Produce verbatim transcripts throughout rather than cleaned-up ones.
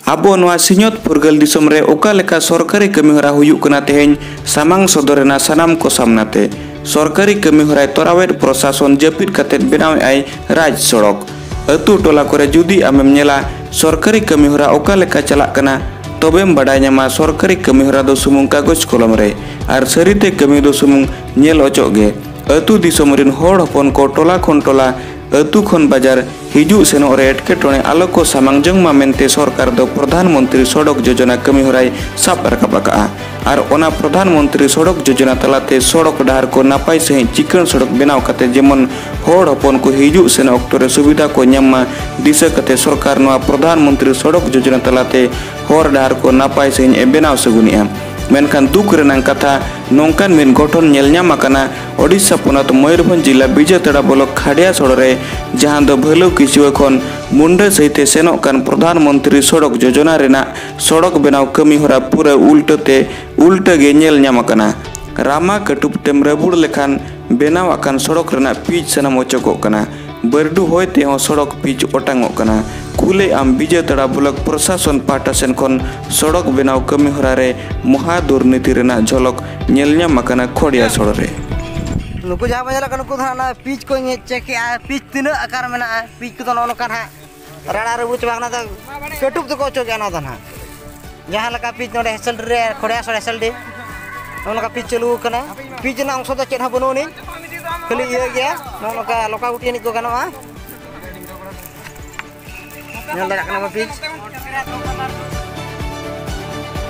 ᱟᱵᱚ ᱱᱚᱣᱟ ᱥᱤᱧᱚᱛ ᱯᱷᱩᱨᱜᱟᱹᱞ ᱫᱤᱥᱚᱢ ᱨᱮ ᱚᱠᱟ ᱞᱮᱠᱟ ᱥᱚᱨᱠᱟᱨᱤ ᱠᱟᱹᱢᱤ ᱦᱚᱨᱟ ᱦᱩᱭᱩᱜ ᱠᱟᱱᱟ, ᱛᱮᱦᱮᱧ ᱥᱟᱢᱟᱝ ᱥᱚᱫᱚᱨ ᱮᱱᱟ ᱥᱟᱱᱟᱢ ᱠᱚ ᱥᱟᱢᱱᱟ ᱛᱮ᱾ ᱥᱚᱨᱠᱟᱨᱤ ᱠᱟᱹᱢᱤ ᱦᱚᱨᱟᱭ ᱛᱚᱨᱟᱣᱮᱫ, ᱯᱨᱚᱥᱟᱥᱚᱱ ᱡᱟᱹᱯᱤᱫ ᱠᱟᱛᱮᱫ ᱵᱮᱱᱟᱣᱮᱫ ᱟᱭ ᱨᱟᱡᱽ ᱥᱚᱲᱚᱠ᱾ ᱟᱹᱛᱩ ᱴᱚᱞᱟ ᱠᱚᱨᱮ ᱡᱩᱫᱤ ᱟᱢᱮᱢ ᱧᱮᱞᱟ ᱥᱚᱨᱠᱟᱨᱤ ᱠᱟᱹᱢᱤ ᱦᱚᱨᱟ ᱚᱠᱟ ᱞᱮᱠᱟ ᱪᱟᱞᱟᱜ ᱠᱟᱱᱟ, ᱛᱚᱵᱮᱢ ᱵᱟᱰᱟᱭ ᱧᱟᱢᱟ ᱥᱚᱨᱠᱟᱨᱤ ᱠᱟᱹᱢᱤ ᱦᱚᱨᱟ ᱫᱚ ᱥᱩᱢᱩᱝ ᱠᱟᱜᱚᱡᱽ ᱠᱚᱞᱚᱢ ᱨᱮ, ᱟᱨ ᱥᱟᱹᱨᱤᱛᱮ ᱠᱟᱹᱢᱤ ᱫᱚ ᱥᱩᱢᱩᱝ ᱧᱮᱞ ᱚᱪᱚᱜ ᱜᱮ᱾ ᱟᱹᱛᱩ ᱫᱤᱥᱚᱢ ᱨᱤᱱ ᱦᱚᱲ ᱦᱚᱯᱚᱱ ᱠᱚ ᱴᱚᱞᱟ ᱠᱷᱚᱱ ᱴᱚᱞᱟ, ᱟᱹᱛᱩ ᱠᱷᱚᱱ ᱵᱟᱡᱟᱨ ᱦᱤᱡᱩᱜ ᱥᱮᱱᱚᱜ ᱨᱮ ᱮᱴᱠᱮᱴᱚᱬᱮ ᱟᱞᱚ ᱠᱚ ᱥᱟᱢᱟᱝ ᱡᱚᱝ ᱢᱟ ᱢᱮᱱᱛᱮ ᱥᱚᱨᱠᱟᱨ ᱫᱚ ᱯᱨᱚᱫᱷᱟᱱ ᱢᱚᱱᱛᱨᱤ ᱥᱚᱲᱚᱠ ᱡᱳᱡᱚᱱᱟ ᱠᱟᱹᱢᱤ ᱦᱚᱨᱟᱭ ᱥᱟᱵ ᱨᱟᱠᱟᱵ ᱟᱠᱟᱫᱼᱟ᱾ ᱟᱨ ᱚᱱᱟ ᱯᱨᱚᱫᱷᱟᱱ ᱢᱚᱱᱛᱨᱤ ᱥᱚᱲᱚᱠ ᱡᱳᱡᱚᱱᱟ ᱛᱟᱞᱟᱛᱮ ᱥᱚᱲᱚᱠ ᱰᱟᱦᱟᱨ ᱠᱚ ᱱᱟᱯᱟᱭ ᱥᱟᱺᱦᱤᱡ ᱪᱤᱠᱟᱹᱬ ᱥᱚᱲᱚᱠ ᱵᱮᱱᱟᱣ ᱠᱟᱛᱮ ᱡᱮᱢᱚᱱ ᱦᱚᱲ ᱦᱚᱯᱚᱱ ᱠᱚ ᱦᱤᱡᱩᱜ ᱥᱮᱱᱚᱜ ᱚᱠᱛᱚ ᱨᱮ ᱥᱩᱵᱤᱫᱷᱟ ᱠᱚ ᱧᱟᱢ ᱢᱟ, ᱫᱤᱥᱟᱹ ᱠᱟᱛᱮ ᱥᱚᱨᱠᱟᱨ ᱱᱚᱣᱟ ᱯᱨᱚᱫᱷᱟᱱ ᱢᱚᱱᱛᱨᱤ ᱥᱚᱲᱚᱠ ᱡᱳᱡᱚᱱᱟ ᱛᱟᱞᱟᱛᱮ ᱦᱚᱨ ᱰᱟᱦᱟᱨ ᱠᱚ ᱱᱟᱯᱟᱭ ᱥᱟᱺᱦᱤᱡ ᱮ ᱵᱮᱱᱟᱣ ᱥᱟᱹᱜᱩᱱᱮᱜᱼᱟ᱾ ᱢᱮᱱᱠᱷᱟᱱ ᱫᱩᱠ ᱨᱮᱱᱟᱜ ᱠᱟᱛᱷᱟ, ᱱᱚᱝᱠᱟᱱ ᱢᱤᱫ ᱜᱚᱴᱷᱚᱱ ᱧᱮᱞ ᱧᱟᱢ ᱟᱠᱟᱱᱟ ᱳᱰᱤᱥᱟ ᱯᱚᱱᱚᱛ ᱢᱚᱭᱩᱨᱵᱷᱚᱸᱡᱽ ᱡᱤᱞᱟ ᱵᱤᱡᱮᱛᱟᱲᱟ ᱵᱞᱚᱠ ᱠᱷᱟᱰᱤᱭᱟ ᱥᱚᱲᱚ ᱨᱮ, ᱡᱟᱦᱟᱸ ᱫᱚ ᱵᱷᱟᱹᱞᱟᱹᱣ ᱠᱤᱪᱩᱣᱟᱹ ᱠᱷᱚᱱ ᱢᱩᱱᱰᱟᱹ ᱥᱟᱹᱦᱤᱛᱮ ᱥᱮᱱᱚᱜ ᱠᱟᱱ ᱯᱨᱚᱫᱷᱟᱱ ᱢᱚᱱᱛᱨᱤ ᱥᱚᱲᱚᱠ ᱡᱳᱡᱚᱱᱟ ᱨᱮᱱᱟᱜ ᱥᱚᱲᱚᱠ ᱵᱮᱱᱟᱣ ᱠᱟᱹᱢᱤ ᱦᱚᱨᱟ ᱯᱩᱨᱟᱹ ᱩᱞᱴᱟᱹ ᱛᱮ ᱩᱞᱴᱟᱹ ᱜᱮ ᱧᱮᱞ ᱧᱟᱢ ᱟᱠᱟᱱᱟ᱾ ᱨᱟᱢᱟ ᱠᱟᱹᱴᱩᱵ ᱛᱮᱢ ᱨᱟᱹᱵᱩᱲ ᱞᱮᱠᱷᱟᱱ ᱵᱮᱱᱟᱣ ᱟᱠᱟᱱ ᱥᱚᱲᱚᱠ ᱨᱮᱱᱟᱜ ᱯᱤᱪ ᱥᱟᱱᱟᱢ ᱚᱪᱚᱜᱚᱜ ᱠᱟᱱᱟ᱾ ᱵᱟᱹᱨᱰᱩ ᱦᱚᱭ ᱛᱮᱦᱚᱸ ᱥᱚᱲᱚᱠ ᱯᱤᱪ ᱚᱴᱟᱝᱚᱜ ᱠᱟᱱᱟ᱾ ᱠᱷᱩᱞᱟᱹᱭ ᱟᱢ ᱵᱤᱡᱮᱛᱟᱲᱟ ᱵᱞᱚᱠ ᱯᱨᱚᱥᱟᱥᱚᱱ ᱯᱟᱦᱴᱟ ᱥᱮᱱ ᱠᱷᱚᱱ ᱥᱚᱲᱚᱠ ᱵᱮᱱᱟᱣ ᱠᱟᱹᱢᱤ ᱦᱚᱨᱟ ᱨᱮ ᱢᱚᱦᱟ ᱫᱩᱨᱱᱤᱛᱤ ᱨᱮᱱᱟᱜ ᱡᱷᱚᱞᱚᱠ ᱧᱮᱞ ᱧᱟᱢ ᱟᱠᱟᱱᱟ ᱠᱷᱚᱲᱤᱭᱟ ᱥᱚᱲᱚ ᱨᱮ᱾ ᱱᱩᱠᱩ ᱡᱟᱦᱟᱸ ᱵᱚᱱ ᱧᱮᱞᱚᱜ ᱠᱟᱱᱟ, ᱱᱩᱠᱩ ᱫᱚ ᱦᱟᱸᱜ ᱚᱱᱟ ᱯᱤᱪ ᱠᱚ ᱧᱮᱞ ᱪᱮᱠ ᱮᱜᱼᱟ, ᱯᱤᱪ ᱛᱤᱱᱟᱹᱜ ᱟᱠᱟᱨ ᱢᱮᱱᱟᱜᱼᱟ, ᱯᱤᱪ ᱠᱚᱫᱚ ᱱᱚᱜᱼᱚ ᱱᱚᱝᱠᱟ ᱦᱟᱸᱜ ᱨᱟᱲᱟ ᱨᱟᱹᱵᱩ ᱪᱟᱵᱟ ᱠᱟᱱᱟ, ᱫᱚ ᱠᱟᱹᱴᱩᱵ ᱛᱮᱠᱚ ᱚᱪᱚᱜᱮᱜᱼᱟ ᱱᱚᱣᱟ ᱫᱚ ᱦᱟᱸᱜ᱾ ᱡᱟᱦᱟᱸ ᱞᱮᱠᱟ ᱯᱤᱪ ᱱᱚᱰᱮ ᱦᱮᱥᱮᱞ ᱨᱮ, ᱠᱷᱚᱲᱤᱭᱟ ᱥᱚᱲ ᱦᱮᱥᱮᱞ ᱰᱤ, ᱱᱚᱜᱼᱚ ᱱᱚᱝᱠᱟ ᱯᱤᱪ ᱪᱟᱹᱞᱩ ᱟᱠᱟᱱᱟ᱾ ᱯᱤᱪ ᱨᱮᱱᱟᱜ ᱚᱝᱥᱚ ᱫᱚ ᱪᱮᱫ ᱦᱚᱸ ᱵᱟᱹᱱᱩᱜ ᱟᱹᱱᱤᱡ, ᱠᱷᱟᱹᱞᱤ ᱤᱭᱟᱹ ᱜᱮᱭᱟ, ᱱᱚᱜᱼᱚ ᱱᱚᱝᱠᱟ ᱞᱚᱠᱟ ᱜᱩᱴᱤ ᱮᱱᱮᱡ ᱠᱚ ᱜᱟᱱᱚᱜᱼᱟ᱾ ᱧᱮᱞ ᱫᱟᱲᱮᱭᱟᱜ ᱠᱟᱱᱟ ᱯᱤᱪ᱾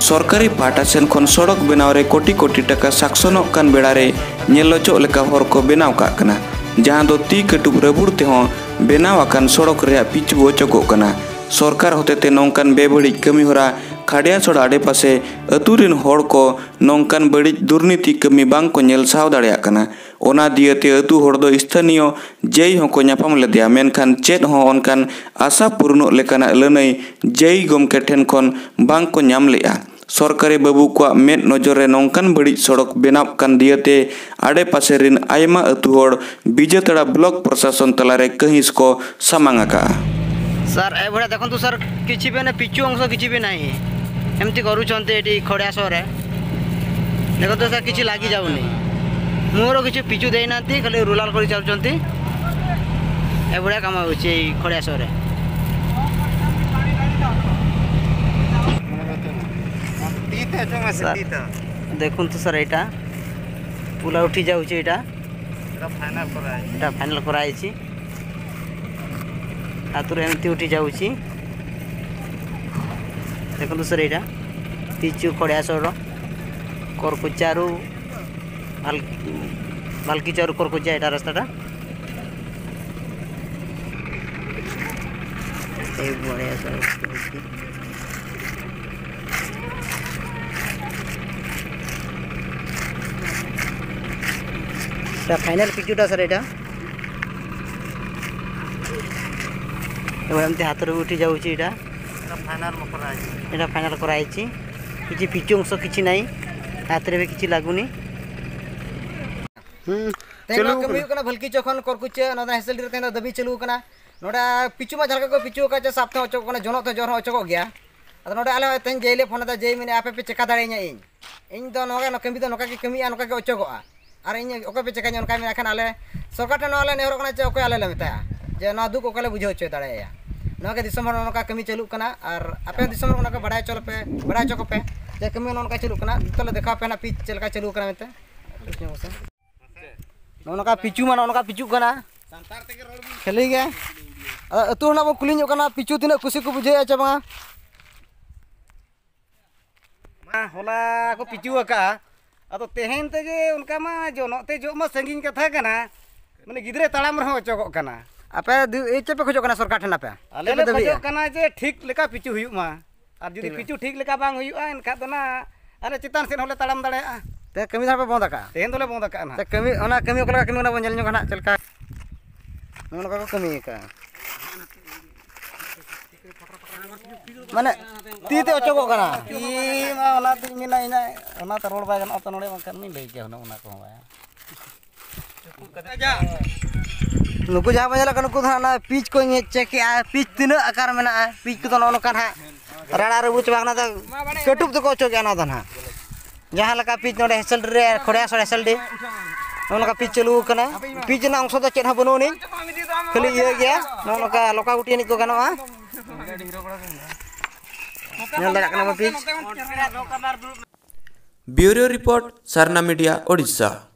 ᱥᱚᱨᱠᱟᱨᱤ ᱯᱟᱦᱴᱟ ᱥᱮᱱ ᱠᱷᱚᱱ ᱥᱚᱲᱚᱠ ᱵᱮᱱᱟᱣ ᱨᱮ ᱠᱳᱴᱤ ᱠᱳᱴᱤ ᱴᱟᱠᱟ ᱥᱟᱠᱥᱚᱱᱚᱜ ᱠᱟᱱ ᱵᱮᱲᱟ ᱨᱮ ᱧᱮᱞ ᱚᱪᱚᱜ ᱞᱮᱠᱟ ᱦᱚᱨ ᱠᱚ ᱵᱮᱱᱟᱣ ᱠᱟᱜ ᱠᱟᱱᱟ, ᱡᱟᱦᱟᱸ ᱫᱚ ᱛᱤ ᱠᱟᱹᱴᱩᱵ ᱨᱟᱹᱵᱩᱲ ᱛᱮᱦᱚᱸ ᱵᱮᱱᱟᱣ ᱟᱠᱟᱱ ᱥᱚᱲᱚᱠ ᱨᱮᱭᱟᱜ ᱯᱤᱪ ᱚᱪᱚᱜᱚᱜ ᱠᱟᱱᱟ᱾ ᱥᱚᱨᱠᱟᱨ ᱦᱚᱛᱮᱛᱮ ᱱᱚᱝᱠᱟᱱ ᱵᱮᱵᱟᱹᱲᱤᱡ ᱠᱟᱹᱢᱤ ᱦᱚᱨᱟ ᱠᱷᱟᱰᱤᱭᱟ ᱥᱚᱲ ᱟᱰᱮᱯᱟᱥᱮ ᱟᱹᱛᱩ ᱨᱤᱱ ᱦᱚᱲ ᱠᱚ ᱱᱚᱝᱠᱟᱱ ᱵᱟᱹᱲᱤᱡ ᱫᱩᱨᱱᱤᱛᱤ ᱠᱟᱹᱢᱤ ᱵᱟᱝ ᱠᱚ ᱧᱮᱞ ᱥᱟᱦᱟᱣ ᱫᱟᱲᱮᱭᱟᱜ ᱠᱟᱱᱟ᱾ ᱚᱱᱟ ᱫᱤᱭᱟᱹᱛᱮ ᱟᱹᱛᱩ ᱦᱚᱲ ᱫᱚ ᱥᱛᱷᱟᱱᱤᱭᱚ ᱡᱮᱭ ᱦᱚᱸᱠᱚ ᱧᱟᱯᱟᱢ ᱞᱮᱫᱮᱭᱟ, ᱢᱮᱱᱠᱷᱟᱱ ᱪᱮᱫ ᱦᱚᱸ ᱚᱱᱠᱟᱱ ᱟᱥᱟ ᱯᱩᱨᱱᱚᱜ ᱞᱮᱠᱟᱱᱟᱜ ᱞᱟᱹᱱᱟᱹᱭ ᱡᱮᱭ ᱜᱚᱢᱠᱮ ᱴᱷᱮᱱ ᱠᱷᱚᱱ ᱵᱟᱝ ᱠᱚ ᱧᱟᱢ ᱞᱮᱫᱼᱟ᱾ ᱥᱚᱨᱠᱟᱨᱤ ᱵᱟᱹᱵᱩ ᱠᱚᱣᱟᱜ ᱢᱮᱫ ᱱᱚᱡᱚᱨ ᱨᱮ ᱱᱚᱝᱠᱟᱱ ᱵᱟᱹᱲᱤᱡ ᱥᱚᱲᱚᱠ ᱵᱮᱱᱟᱣ ᱠᱟᱱ ᱫᱤᱭᱟᱹᱛᱮ ᱟᱰᱮᱯᱟᱥᱮ ᱨᱤᱱ ᱟᱭᱢᱟ ᱟᱹᱛᱩ ᱦᱚᱲ ᱵᱤᱡᱮᱛᱟᱲᱟ ᱵᱞᱚᱠ ᱯᱨᱚᱥᱟᱥᱚᱱ ᱛᱟᱞᱟᱨᱮ ᱠᱟᱹᱦᱤᱥ ᱠᱚ ᱥᱟᱢᱟᱝ ᱟᱠᱟᱫᱼᱟ᱾ ସାର୍, ଏଭଳିଆ ଦେଖନ୍ତୁ ସାର୍, କିଛି ବି, ମାନେ, ପିଚୁ ଅଂଶ କିଛି ବି ନାହିଁ। ଏମିତି କରୁଛନ୍ତି ଏଠି ଖଡ଼ିଆ ସୋରେ। ଦେଖନ୍ତୁ ସାର୍, କିଛି ଲାଗି ଯାଉନି। ମୋର କିଛି ପିଚୁ ଦେଇନାହାନ୍ତି, ଖାଲି ରୁଲାର କରି ଚାଲୁଛନ୍ତି। ଏଭଳିଆ କାମ ହେଉଛି ଏଇ ଖଡ଼ିଆ ସୋରେ। ସାର୍, ଦେଖନ୍ତୁ ସାର୍, ଏଇଟା ପୁରା ଉଠି ଯାଉଛି, ଏଇଟା। ଏଇଟା ଫାଇନାଲ କରାଯାଇଛି। ଏଇଟା ଫାଇନାଲ କରାଯାଇଛି। ହାତରୁ ଏମିତି ଉଠି ଯାଉଛି। ଦେଖନ୍ତୁ ସାର୍, ଏଇଟା ପିଚୁ ଖଡ଼ିଆ ସୋର, କରକୁଚାରୁ, ଭାଲ-, ଭାଲକିଚାରୁ କରକୁଚା, ଏଇଟା ରାସ୍ତାଟା। ଏଇ ବଢ଼ିଆ ସାର୍। ଏଇଟା ଫାଇନାଲ ପିଚୁଟା ସାର୍, ଏଇଟା। ଏବଂ ଏମିତି ହାତରୁ ଉଠି ଯାଉଛି ଏଇଟା। ଏଇଟା ଫାଇନାଲ କରାଯାଇଛି। ଏଇଟା ଫାଇନାଲ କରାଯାଇଛି। କିଛି ପିଚୁ ଅଂଶ କିଛି ନାହିଁ, ହାତରେ ବି କିଛି ଲାଗୁନି। ହୁଁ, ᱛᱮᱦᱮᱧ ᱪᱟᱹᱞᱩ ᱱᱚᱣᱟ ᱠᱟᱹᱢᱤ ᱠᱟᱱᱟ᱾ ᱦᱩᱭᱩᱜ ᱠᱟᱱᱟ ᱵᱷᱟᱞᱠᱤ ᱪᱚᱠᱷᱚᱱ ᱠᱚᱨᱠᱩᱪᱟᱹ, ᱱᱚᱣᱟ ᱫᱚ ᱦᱮᱸᱥᱮᱞᱰᱤ ᱨᱮ ᱛᱮᱦᱮᱧ ᱫᱚ ᱫᱟᱹᱵᱤ ᱪᱟᱹᱞᱩ ᱠᱟᱱᱟ᱾ ᱱᱚᱰᱮ ᱯᱤᱪᱩ ᱢᱟ ᱡᱟᱦᱟᱸ ᱞᱮᱠᱟ ᱠᱚ ᱯᱤᱪᱩ ᱟᱠᱟᱫ ᱪᱮ, ᱥᱟᱵ ᱛᱮᱦᱚᱸ ᱚᱪᱚᱜᱚᱜ ᱠᱟᱱᱟ, ᱡᱚᱱᱚᱜ ᱛᱮᱦᱚᱸ ᱡᱚᱨ ᱦᱚᱸ ᱚᱪᱚᱜᱚᱜ ᱜᱮᱭᱟ᱾ ᱟᱫᱚ ᱱᱚᱰᱮ ᱟᱞᱮ ᱦᱚᱸ ᱛᱮᱦᱮᱧ ᱡᱮ ᱞᱮ ᱯᱷᱳᱱ ᱮᱫᱟ, ᱡᱮ ᱢᱮᱱᱮ ᱟᱯᱮ ᱯᱮ ᱪᱮᱠᱟ ᱫᱟᱲᱮᱭᱟᱹᱧᱟ ᱤᱧ? ᱤᱧ ᱫᱚ ᱱᱚᱣᱟ ᱜᱮ, ᱱᱚᱣᱟ ᱠᱟᱹᱢᱤ ᱫᱚ ᱱᱚᱝᱠᱟ ᱜᱮ ᱠᱟᱹᱢᱤᱜᱼᱟ, ᱱᱚᱝᱠᱟ ᱜᱮ ᱚᱪᱚᱜᱚᱜᱼᱟ᱾ ᱟᱨ ᱤᱧ ᱚᱠᱚᱭ ᱯᱮ ᱪᱮᱠᱟᱧᱟ ᱚᱱᱠᱟᱭ ᱢᱮᱱᱟ᱾ ᱠᱷᱟᱱ ᱟᱞᱮ ᱥᱚᱨᱠᱟᱨ ᱴᱷᱮᱱ ᱱᱚᱣᱟ ᱞᱮ ᱱᱮᱦᱚᱨᱚᱜ ᱠᱟᱱᱟ ᱡᱮ ᱚᱠᱚᱭ ᱟᱞᱮ ᱞᱮ ᱢᱮᱛᱟᱭᱟ ᱡᱮ ᱱᱚᱣᱟ ᱫᱩᱠ ᱚᱠᱚᱭ ᱞᱮ ᱵᱩᱡᱷᱟᱹᱣ ᱦᱚᱪᱚ ᱫᱟᱲᱮᱭᱟᱭᱟ᱾ ᱱᱚᱣᱟ ᱜᱮ ᱫᱤᱥᱚᱢ ᱦᱚᱲ ᱱᱚᱝᱠᱟ ᱠᱟᱹᱢᱤ ᱪᱟᱹᱞᱩᱜ ᱠᱟᱱᱟ᱾ ᱟᱨ ᱟᱯᱮ ᱦᱚᱸ ᱫᱤᱥᱚᱢ ᱦᱚᱲ ᱚᱱᱟ ᱠᱚ ᱵᱟᱲᱟᱭ ᱦᱚᱪᱚ ᱞᱮᱯᱮ, ᱵᱟᱲᱟᱭ ᱦᱚᱪᱚ ᱠᱚᱯᱮ ᱡᱮ ᱠᱟᱹᱢᱤ ᱱᱚᱜᱼᱚ ᱱᱚᱝᱠᱟ ᱪᱟᱹᱞᱩᱜ ᱠᱟᱱᱟ᱾ ᱱᱤᱛᱚᱜ ᱞᱮ ᱫᱮᱠᱷᱟᱣ ᱯᱮ ᱱᱟᱜ ᱯᱤᱪ ᱪᱮᱫ ᱞᱮᱠᱟ ᱪᱟᱹᱞᱩ ᱠᱟᱱᱟ ᱢᱮᱱᱛᱮ᱾ ᱱᱚᱜᱼᱚ ᱱᱚᱝᱠᱟ ᱯᱤᱪᱩ ᱢᱟ ᱱᱚᱜᱼᱚ ᱱᱚᱝᱠᱟ ᱯᱤᱪᱩᱜ ᱠᱟᱱᱟ᱾ ᱥᱟᱱᱛᱟᱲ ᱛᱮᱜᱮ ᱨᱚᱲ ᱵᱤᱱ᱾ ᱠᱷᱟᱹᱞᱤ ᱜᱮ᱾ ᱟᱫᱚ ᱟᱹᱛᱩ ᱦᱚᱲ ᱱᱟᱜ ᱵᱚᱱ ᱠᱩᱞᱤ ᱧᱚᱜ ᱠᱟᱱᱟ, ᱯᱤᱪᱩ ᱛᱤᱱᱟᱹᱜ ᱠᱩᱥᱤ ᱠᱚ ᱵᱩᱡᱷᱟᱹᱣᱮᱫᱼᱟ ᱪᱮ ᱵᱟᱝᱟ? ᱢᱟ, ᱦᱚᱞᱟ ᱠᱚ ᱯᱤᱪᱩ ᱟᱠᱟᱜᱼᱟ᱾ ᱟᱫᱚ ᱛᱮᱦᱮᱧ ᱛᱮᱜᱮ ᱚᱱᱠᱟ ᱢᱟ ᱡᱚᱱᱚᱜ ᱛᱮ ᱡᱚᱜ ᱢᱟ ᱥᱟᱺᱜᱤᱧ ᱠᱟᱛᱷᱟ ᱠᱟᱱᱟ, ᱢᱟᱱᱮ ᱜᱤᱫᱽᱨᱟᱹ ᱛᱟᱲᱟᱢ ᱨᱮᱦᱚᱸ ᱚᱪᱚᱜᱚᱜ ᱠᱟᱱᱟ᱾ ᱟᱯᱮ ᱫᱤ-, ᱮ, ᱪᱮᱫ ᱯᱮ ᱠᱷᱚᱡᱚᱜ ᱠᱟᱱᱟ ᱥᱚᱨᱠᱟᱨ ᱴᱷᱮᱱ ᱟᱯᱮ? ᱟᱞᱮ ᱪᱮᱫ ᱯᱮ ᱞᱮ ᱫᱟᱹᱵᱤᱭᱮᱜᱼᱟ? ᱠᱷᱚᱡᱚᱜ ᱠᱟᱱᱟ ᱡᱮ ᱴᱷᱤᱠ ᱞᱮᱠᱟ ᱯᱤᱪᱩ ᱦᱩᱭᱩᱜ ᱢᱟ, ᱟᱨ ᱡᱩᱫᱤ ᱴᱷᱤᱠ ᱯᱤᱪᱩ ᱴᱷᱤᱠ ᱞᱮᱠᱟ ᱵᱟᱝ ᱦᱩᱭᱩᱜᱼᱟ, ᱮᱱᱠᱷᱟᱱ ᱫᱚ ᱱᱟᱜ ᱟᱞᱮ ᱪᱮᱛᱟᱱ ᱥᱮᱫ ᱦᱚᱸᱞᱮ ᱛᱟᱲᱟᱢ ᱫᱟᱲᱮᱭᱟᱜᱼᱟ᱾ ᱛᱮ ᱠᱟᱹᱢᱤ ᱫᱚ ᱦᱟᱸᱜ ᱯᱮ ᱵᱚᱱᱫ ᱟᱠᱟᱜᱼᱟ? ᱛᱮᱦᱮᱧ ᱫᱚᱞᱮ ᱵᱚᱱᱫ ᱟᱠᱟᱜᱼᱟ ᱱᱟᱜ᱾ ᱛᱮ ᱠᱟᱹᱢᱤ, ᱚᱱᱟ ᱠᱟᱹᱢᱤ ᱚᱠᱟ ᱞᱮᱠᱟ ᱠᱟᱹᱢᱤ ᱠᱟᱱᱟ ᱵᱚᱱ ᱧᱮᱞ ᱧᱚᱜᱟ ᱱᱟᱜ, ᱪᱮᱫ ᱞᱮᱠᱟ ᱱᱚᱜᱼᱚ ᱱᱚᱝᱠᱟ ᱠᱚ ᱠᱟᱹᱢᱤ ᱟᱠᱟᱜᱼᱟ᱾ ᱢᱟᱱᱮ ᱛᱤ ᱛᱮ ᱚᱪᱚᱜᱚᱜ ᱠᱟᱱᱟ᱾ ᱛᱤ ᱢᱟ ᱚᱱᱟᱛᱤᱧ ᱢᱮᱱᱟ ᱤᱧᱟᱹᱜ, ᱚᱱᱟᱛᱮ ᱨᱚᱲ ᱵᱟᱭ ᱜᱟᱱᱚᱜᱼᱟ ᱛᱚ ᱱᱚᱰᱮ, ᱵᱟᱝᱠᱷᱟᱱ ᱢᱟᱧ ᱞᱟᱹᱭ ᱠᱮᱭᱟ ᱦᱩᱱᱟᱹᱝ ᱚᱱᱟ ᱠᱚᱦᱚᱸ ᱵᱟᱭ᱾ ᱱᱩᱠᱩ ᱡᱟᱦᱟᱸ ᱵᱚᱱ ᱧᱮᱞᱮᱫ ᱠᱟᱱᱟ, ᱱᱩᱠᱩ ᱫᱚ ᱦᱟᱸᱜ ᱚᱱᱟ ᱯᱤᱪ ᱠᱚ ᱧᱮ-, ᱪᱮᱠ ᱮᱜᱼᱟ, ᱯᱤᱪ ᱛᱤᱱᱟᱹᱜ ᱟᱠᱟᱨ ᱢᱮᱱᱟᱜᱼᱟ, ᱯᱤᱪ ᱠᱚᱫᱚ ᱱᱚᱜᱼᱚ ᱱᱚᱝᱠᱟ ᱱᱟᱦᱟᱜ ᱨᱟᱲᱟ ᱨᱮ ᱵᱩᱡᱽ ᱪᱟᱵᱟ ᱠᱟᱱᱟ, ᱠᱟᱹᱴᱩᱵ ᱛᱮᱠᱚ ᱚᱪᱚᱜᱮᱜᱼᱟ ᱱᱚᱣᱟ ᱫᱚ ᱱᱟᱦᱟᱜ᱾ ᱡᱟᱦᱟᱸ ᱞᱮᱠᱟ ᱯᱤᱪ ᱱᱚᱰᱮ ᱦᱮᱥᱮᱞᱰᱤ ᱨᱮ, ᱠᱷᱚᱲᱮᱭᱟ ᱥᱚᱲ ᱦᱮᱥᱮᱞᱰᱤ, ᱱᱚᱜᱼᱚ ᱱᱚᱝᱠᱟ ᱯᱤᱪ ᱪᱟᱹᱞᱩ ᱟᱠᱟᱱᱟ᱾ ᱯᱤᱪ ᱨᱮᱱᱟᱜ ᱚᱝᱥᱚ ᱫᱚ ᱪᱮᱫ ᱦᱚᱸ ᱵᱟᱹᱱᱩᱜ ᱟᱹᱱᱤᱡ, ᱠᱷᱟᱹᱞᱤ ᱤᱭᱟᱹ ᱜᱮᱭᱟ, ᱱᱚᱜᱼᱚ ᱱᱚᱝᱠᱟ ᱞᱚᱠᱟ ᱜᱩᱴᱤ ᱮᱱᱮᱡ ᱠᱚ ᱜᱟᱱᱚᱜᱼᱟ᱾ ᱧᱮᱞ ᱫᱟᱲᱮᱭᱟᱜ ᱠᱟᱱᱟ ᱵᱚᱱ ᱯᱤᱪ᱾ Bureau Report, Sarna Media, Odisha.